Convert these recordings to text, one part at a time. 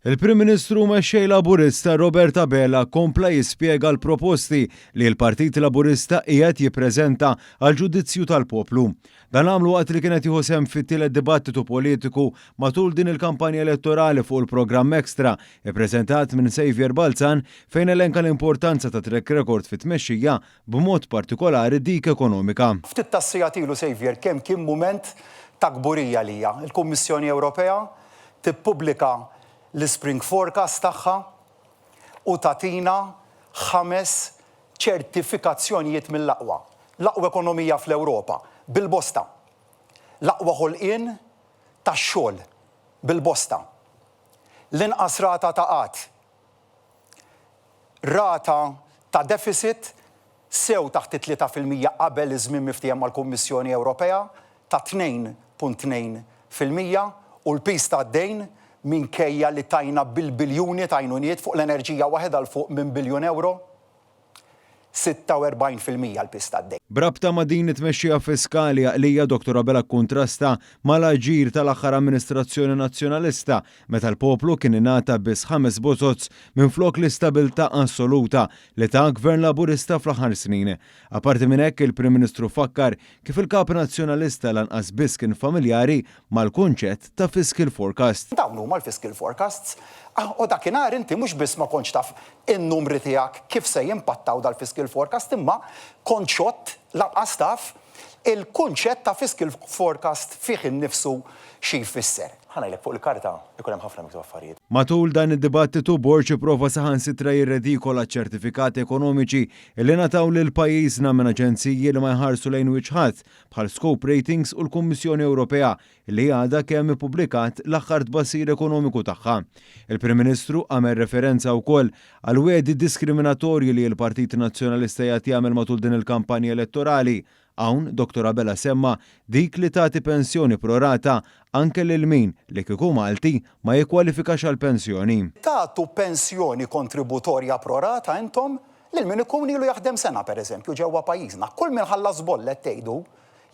Il-Prim Ministru u Mexxej Laburista Robert Abela kompla jispjega l-proposti li l-Partit Laburista qiegħed jippreżenta għall-ġudizzju tal-poplu. Dan għamlu waqt li kien qed jieħu sehem fit-tielet dibattitu politiku matul din il-kampanja elettorali fuq il-programm Extra ippreżentat minn Saviour Balzan fejn elenka l-importanza ta' track record fit-tmexxija b'mod partikolari dik ekonomika. Ftit tas-sigħat ilu Saviour kemm kien mument ta' kburija għalija. Il-Kummissjoni Ewropea tippubblika l-Spring Forecast tagħha u tagħtina ħames ċertifikazzjonijiet mill-aqwa. L-aqwa ekonomija fl-Ewropa, bil-bosta. L-aqwa ħolqien tax-xogħol, bil-bosta. L-inqas rata ta' qgħad. Rata ta' deficit sew taħt it-3% qabel iż-żmien miftiehem mal-Kummissjoni Ewropea ta' 2.2% u l-piż tad-dejn minkejja li tajna bil-biljuni ta' għajnuniet fuq l-enerġija waħedha 'l fuq minn biljun ewro. 46% l-piż tad-dejn. B'rabta ma' din it-tmexxija fiskali għaqlija Dottor Abela kkuntrasta mal-aġir tal-aħħar amministrazzjoni Nazzjonalista meta l-poplu kien ingħata biss ħames bozoz minflok l-istabilità assoluta li ta Gvern Laburista fl-aħħar snin. Apparti minn hekk il-Prim Ministru fakkar kif il-Kap Nazzjonalista lanqas biss kien familjari mal-kunċett ta' fiscal forecast. Dawn huma l-fiscal forecasts. U dakinhar inti mhux biss ma kontx taf in-numri tiegħek kif se jimpattaw dal-fiscal forecast imma kont xott lanqas taf il-kunċett ta' fiscal forecast fih innifsu xi jfisser. Ħa ngħidlek fuq il-karta jkun hemm ħafna miktub affarijiet. Matul dan id-dibattitu Borg ipprova saħansitra jirredikola ċ-ċertifikati ekonomiċi li ngħataw lil pajjiżna minn aġenziji li ma jħarsu lejn wiċċ ħadd bħal Scope Ratings u l-Kummissjoni Ewropea li għadha kemm ippubblikat l-aħħar tbassir ekonomiku tagħha. Il-Prim Ministru għamel referenza wkoll għall-wegħdi diskriminatorji li l-Partit Nazzjonalista qiegħed jagħmel matul din il-kampanja elettorali. Hawn Dottor Abela semma dik li tagħti pensjoni pro rata anke lil min, li kieku Malti, ma jikkwalifikax għall-pensjoni. Tagħtu pensjoni kontributorja pro rata intom lil min ikun ilu jaħdem sena pereżempju ġewwa pajjiżna. Kull min ħallas boll qed tgħidu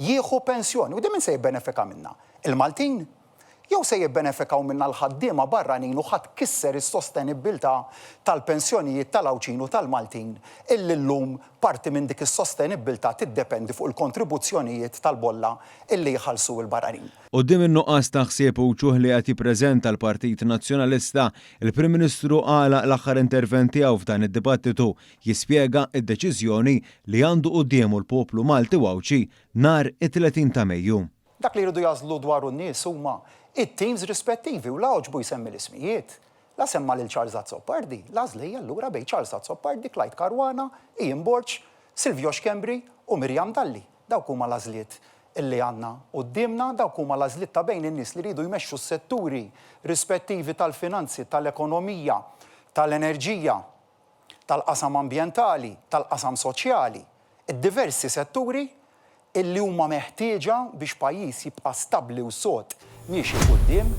jieħu pensjoni. U din min se jibbenefika minnha? Il-Maltin? Jew se jibbenefikaw minnha l-ħaddiema barranin u ħa tkisser is-sostenibbiltà tal-pensjonijiet tal-Għawdxin u tal-Maltin illi llum parti minn dik is-sostenibbiltà tiddependi fuq il-kontribuzzjonijiet tal-bolla illi jħallsu l-barranin? Quddiem in-nuqqas ta' ħsieb u wċuħ li qed jippreżenta l-Partit Nazzjonalista, il-Prim Ministru għalaq l-aħħar intervent tiegħu f'dan id-dibattitu Jispjega d-deċiżjoni li għandu quddiemu l-poplu Malti u Għawdxi nhar it-30 ta' Mejju. Dak li jridu jagħżlu dwaru n-nies huma t-teams rispettivi u la għoġbu jsemmi l-ismijiet, la semma lil Charles Azzopardi, l-għażla hija allura bejn Charles Azzopardi, Clyde Caruana, Ian Borg, Silvio Schembri u Miriam Dalli. Dawk huma l-għażliet li għandna quddiemna, dawk huma l-għażliet ta' bejn in-nies li jridu jmexxu s-setturi rispettivi tal-finanzi, tal-ekonomija, tal-enerġija. tal-qasam ambjentali, tal-qasam soċjali, id-diversi setturi illi huma meħtieġa biex pajjiż jibqa' stabbli u sod miexi 'l quddiem.